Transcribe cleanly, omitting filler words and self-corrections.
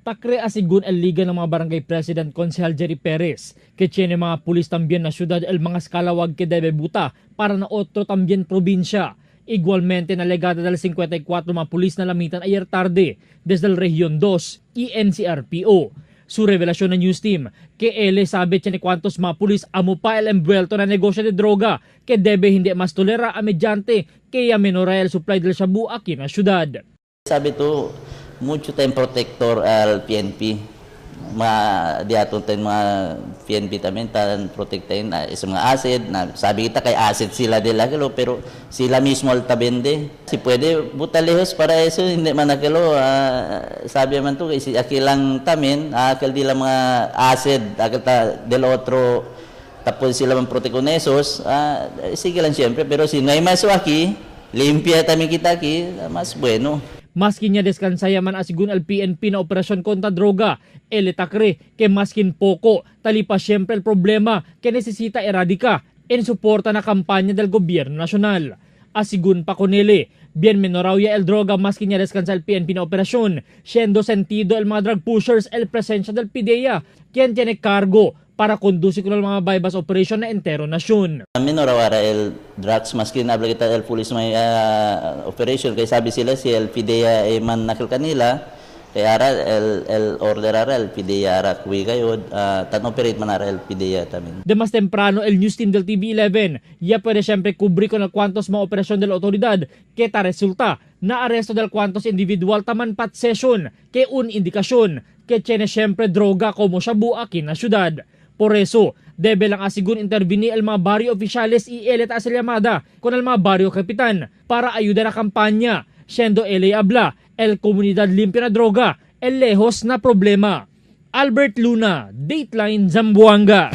Takre asigun el Liga ng mga Barangay President Konsehal Jerry Perez, que tiene mga pulis también na syudad el mga skalawag que debe buta para na otro también probinsya. Igualmente na legada del 54 mga pulis na lamitan ayer tarde desde el Región 2 y NCRPO. Su revelación ng news team, que él sabe tiene cuantos mga pulis amo pa el envuelto na negosyo de droga que debe hindi mas tolera a mediante que ya menora el supply del shabu aquí na syudad. Sabi to, mucho tayong protector al PNP. Mga diaton tayong mga PNP tamin tan protectain na sa mga acid na sabi kita kay acid sila de la kilo, pero sila mismo al tabende. Si pwede buta lejos para eso hindi man akilo sabi man to kay si akilang tamin akil di lang mga acid akil ta del otro tapos sila man protect con esos sige lang siyempre pero si ngay maso aki limpia tamin kita aki mas bueno. Maskin niya deskansaya man asigun al PNP na operasyon kontra droga, el takre que maskin poco, talipa siyempre el problema que necesita eradica en suporta na kampanya del gobyerno nacional. Asigun pa conele, bien menorauya el droga maskin niya descansa el PNP na operasyon, siendo sentido el mga drug pushers el presensya del PDEA, quien tiene cargo para conducir con el mga bypass operation na entero nasyon. Minor awara el drugs maskin habla kita el police may operation kay sabi sila si el PDEA ay man nakil kanila kay ara el order ara el PDEA ara kuwi kayo tan operate man ara el PDEA tamin. De mas temprano el news team del TV11 ya puede siyempre cubrir con el cuantos mga operasyon de la autoridad que ta resulta na aresto del cuantos individual taman pat session que un indikasyon que tiene siyempre droga como shabu aquí na syudad. Por eso, debe lang asigun intervenir el mga barrio oficiales y el ta llamada con el mga barrio kapitan para ayudar a kampanya, siendo el habla, el comunidad limpia na droga, el lejos na problema. Albert Luna, Dateline Zamboanga.